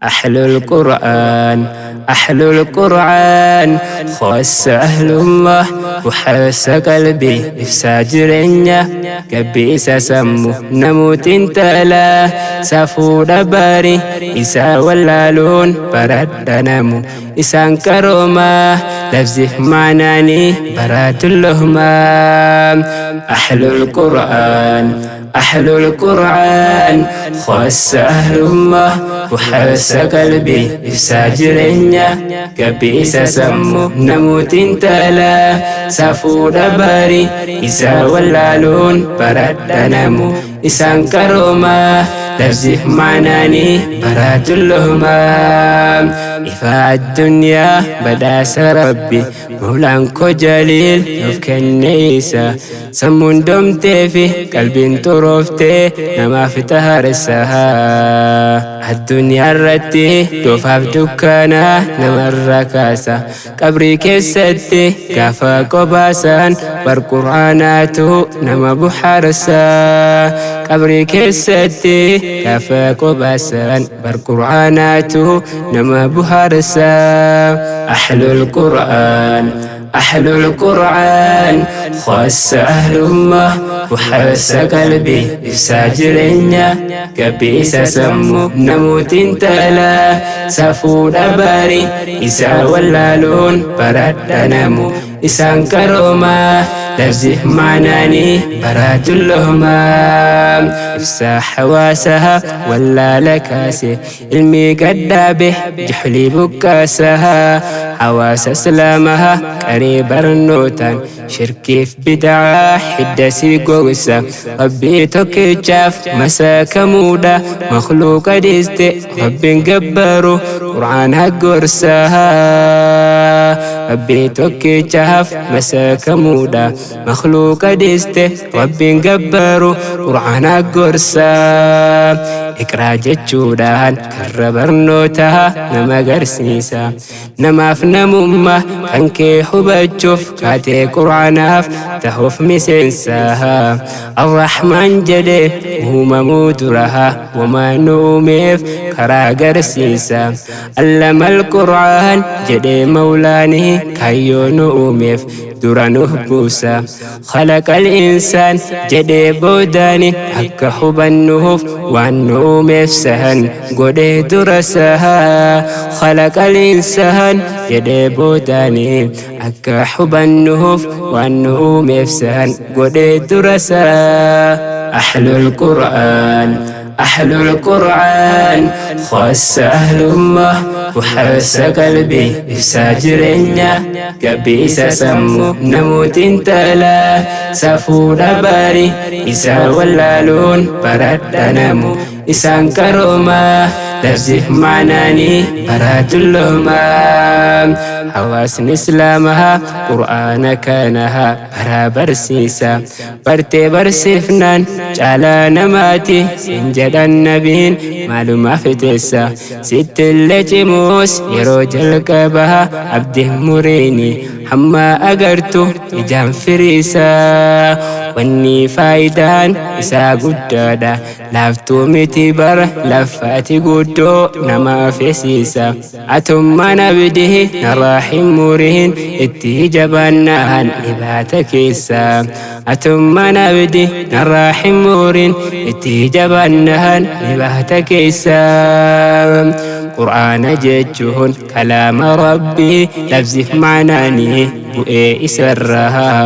أهل القرآن أهل القرآن خاص أهل الله وحرس قلبي إفسا jireenya gabbii isa sammu namuutiin taalaa safuudha bari isaa wallaaluun baradha namu isaan qaroomaa lafziif maanaanii baraatullohumaa أهل القرآن أهل القرآن خاص أهل الله وحرس قلبي إفسا jireenya gabbii isa sammu namuutiin taalaa safuudha bari isaa wallaaluun baradha namu isaan qaroomaa lafziif maanaanii baraatullohumaa ifaa addunyaa badhaasa rabbi maulaan koo jaliil nuuf kenne isa sammuun domtee fi qalbiin xurooftee namaaf taharsa addunyaa irratti doofaaf dukkanaa namarra kaasa qabrii keessatti gaafa qobaasan bar qur'aanaatu nama buhaarsa qabrii keessatti gaafa qobaasan bar qur'aanaatu nama buhaarsa أهل القرآن أهل القرآن خاص أهل الله وحرس قلبي إفسا jireenya gabbii isa sammu namuutiin taalaa safuudha bari isaa wallaaluun baradha namu isaan qaroomaa lafziif maanaanii baraatullohumaa ibsaa hawaasaha wallaala kaase ilmii gaddaabe juhlii buqqaasaha hawaasa islaamaha qaree barnootaan shirkiif bid'aa hidda sii gogsa rabbii tokkichaaf masakamuudha makhluuqa dhiiste rabbiin gabbaru qur'aana gorsaha rabbii tokkichaaf masakamuudha makhluuqa dhiiste rabbiin gabbaru qur'aana gorsa iqraa jechuudhaan karra barnootaa nama agarsiisa namaaf namummaa kan kee hubachuuf kaatee qur'aanaaf tahuuf miseensa arrahmaan jedhee uumamuu duraha wamaa nu uumeef karaa agarsiisa allama alqur'aan jedhee mawlaanii kaayyoo nu uumeef dura nuuf buusa خلق الإنسان jedhee boodaani akka hubannuuf waan nu uumeef sahan godhee dura sahaa خلق الإنسان jedhee boodaani akka hubannuuf waan nu uumeef sahan godhee dura sahaa أهل القرآن أهل القرآن خاص أهل الله وحرس قلبي إفسا jireenya gabbii isa sammu namuutiin taalaa safuudha bari isaa wallaaluun baradha namu isaan qaroomaa lafziif maanaanii baraatullohumaa hawaasni islaamaha qur'aana kanaha baraa barsiisa bartee barsiifnaan caalaa namaati sin jedhan nabiin maalumaaf teessa sittillee cimuus yeroo jalqabaa abdiin muriini hamma agartu ijaan firiisaa wanni faayidaan isaa guddaadha laaftuu miti bara lafaati guddoo nama feesiisa atummaan abdii narraa hin muriin itti jabaannaan dhibaata keessa atummaan abdii narraa hin muriin itti jabaannaan dhibaata keessa qur'aana jechuun kalaama rabbii lafziif maanaanii bu'ee isarraa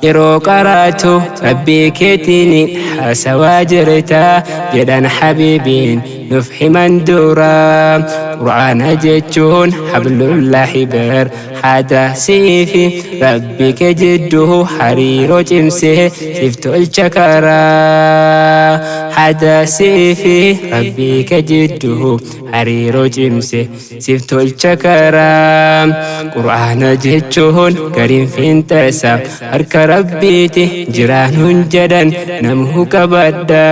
yeroo qaraatu rabbii keetiin haasawaa jirta jedhan habiibiin nuuf himan dura qur'aana jechuun hablullaahi bar haada siifi rabbi kee jidduu hariiroo cimsee siif tolcha karaa haada siifi rabbii kee jidduu hariiroo cimse siif tolcha karaa qur'aana jechuun gariin fiinxasa harka rabbiiti jiraanuun jedhan namuu qabadha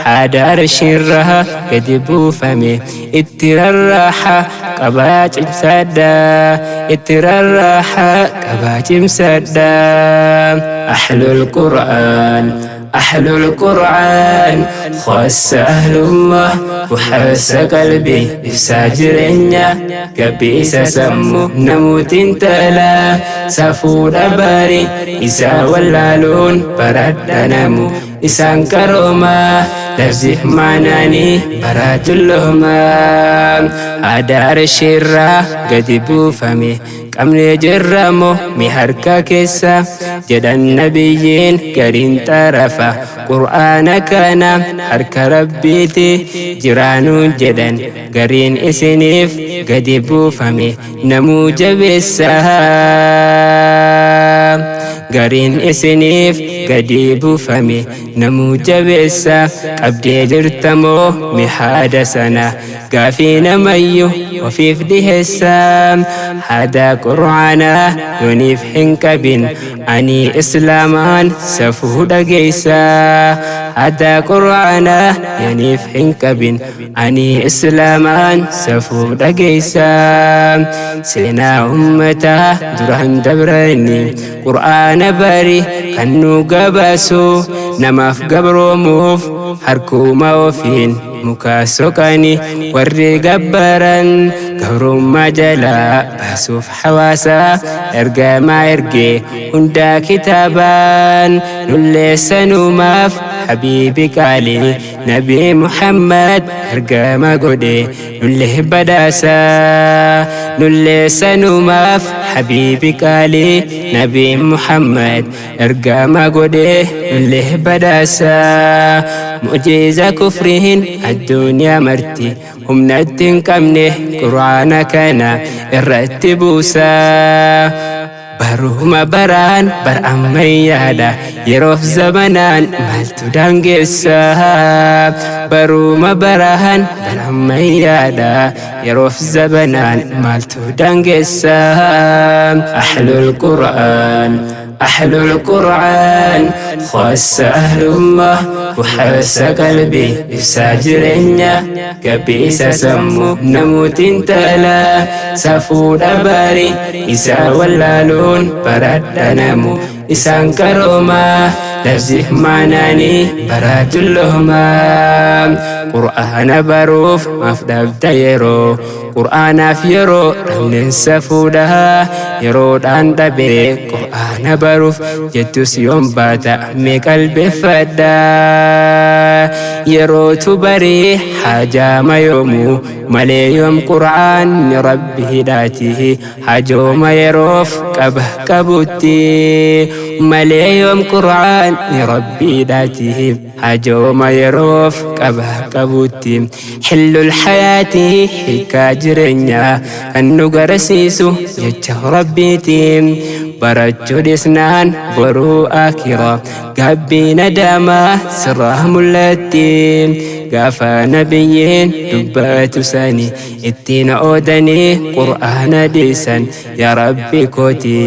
haada arshiirraa gadi buufame itti rarraaxa qabaa cimsadha itti rarraaxa qabaa cimsadha أهل القرآن Ahlul Qur'aan khassa ahlullah buhaarsa qalbii, ibsaa jireenyaa, gabbisa sammuu, namuutiin talaa safuudha bari isaa wallaaluun baradha namu isaan qaroomaa lafziif maanaanii baraatullumaa aadaa arshiirraa gadi buufame qabnee jirramoo mi harka keessa jedhan nabiyyiin gariin xarafa qur'aana kana harka rabbiiti jiraanuun jedhan gariin isiniif gadi buufame namuu jabeessa gariin isiniif gadi buufame namuu jabeessa qabdee jirtamoo mi haada sana gaafii namayyu ofiif dhiheessa haada qur'aanaa yooniif hin qabin ani islaamaan safuu dhageessa haada qur'aanaa yooniif hin qabin ani islaamaan safuu dhageessa seenaa ummataa duraan dabrani qur'aana bari kan nu gabaasu namaaf gabroomuuf harkuma ofiin muka soqani warri gabbaran gabrummaa jalaa baasuuf hawaasa ergamaa ergee hundaa kitaabaan nulleessanumaaf habiibi qaalii nabi Muhammad ergama godhe nullee badhaasa nulleessanumaaf habiibi qaalii nabi Muhammad ergama godhe nullee badhaasa mu'jiza kufriin addunyaa marti humnatti hin qabne qur'aana kana irratti buusa baruma baraan bar ammayyaadha yeroof zamanaan maaltu daangeessa baruma baraan bar ammayyaadha yeroof zamanaan maaltu daangeessa ahlul qur'aan ahlul qur'aan khassa ahlullah buhaarsa qalbii, ibsaa jireenyaa, gabbisa sammuu, namuutiin talaa safuudha bari isaa wallaaluun baradha namu isaan qaroomaa lafziif maanaanii baraatullumaa qur'aana baruuf maaf dhabda yeroo qur'aanaaf yeroo dhabneen safuudha yeroodhaan dhabee qur'aana baruuf jettus yoom baata mee qalbeeffadha yerootu barii hajaama yoomuu malee yoom qur'aanni rabbi hidhaati hajooma yeroof qaba qabutti malee yoom qur'aanni rabbi hidhaati hajooma yeroof qaba qabutti xillul hayaati hiikaa jireenyaa kan nu garasiisu jecha rabbiiti barachuu dhisnaan boruu akira gabbii nadaamaa sirraa mul'atti gaafa nabiyyiin dubbatu sani ittiin oodanii qur'aana dhiisan yaa rabbi kooti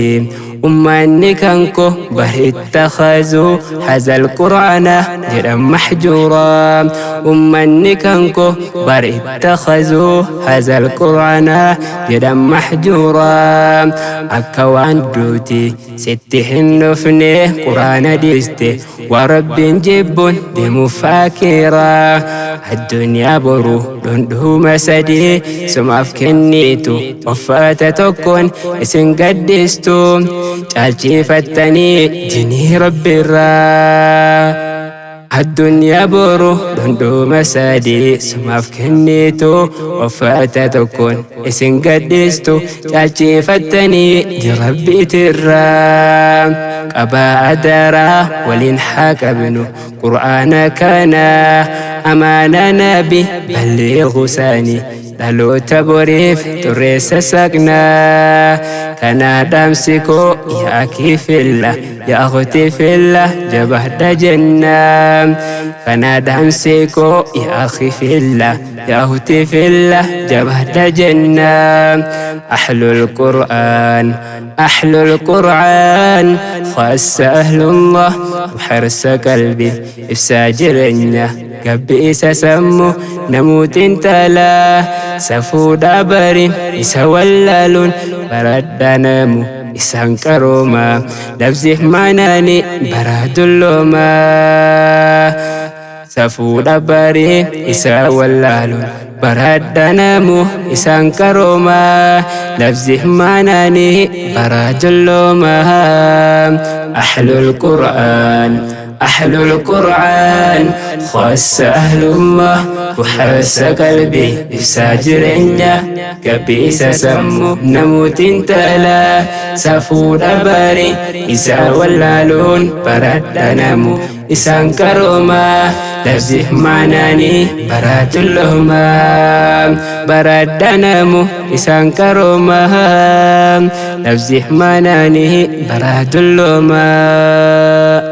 ummanni kanko bar ittakhazuu hazal qur'aana jedhan mahjuuraa ummanni kanko bar ittakhazuu hazal qur'aana jedhan mahjuuraa akka waan duuti sitti hin dhufne qur'aana dhiiste waa rabbiin jibbuun deemuuf fakiraa addunyaa boru dhundhuma sadii sumaaf kennitu uffata tokkoon isin gaddistu caalchifattanii dinii rabbiirraa addunyaa boru dhundhuma sadii sumaaf kennitu uffata tokkoon isin gaddistu caalchifattanii rabbiitirraa qabaa adaraa waliin haa qabnu qur'aana kana amaana nabi balliigu sani dhaloota boriif xurreessa saqnaa kanaa dhaamsi koo yaa kifilla yaa akhti filla jabahda jennaa kanaa dhaamsi koo yaa akhi filla yaa akhti filla jabahda jennaa ahlul qur'aan ahlul qur'aan khassa ahlullah buharsa qalbii ibsaa jireenya gabbisa sammuu namuutiin talaa safuudha bari isa wallaaluun baradha namu Isaan qarooma, labsiif maanaani bara dullooma. Safuudha barii isaa wallaaluun baradhanamu isaan qarooma, labsiif maanaani bara dullooma. Ahlul Qur'aan, أهل القرآن خاص أهل الله وحرس قلبي إفسا جرينيا كبيس سمو نموت تلا سفود أباري إسا واللالون برد نمو إسان كروما لفظه معناني برات لهما برد نمو إسان كروما لفظه معناني برات لهما.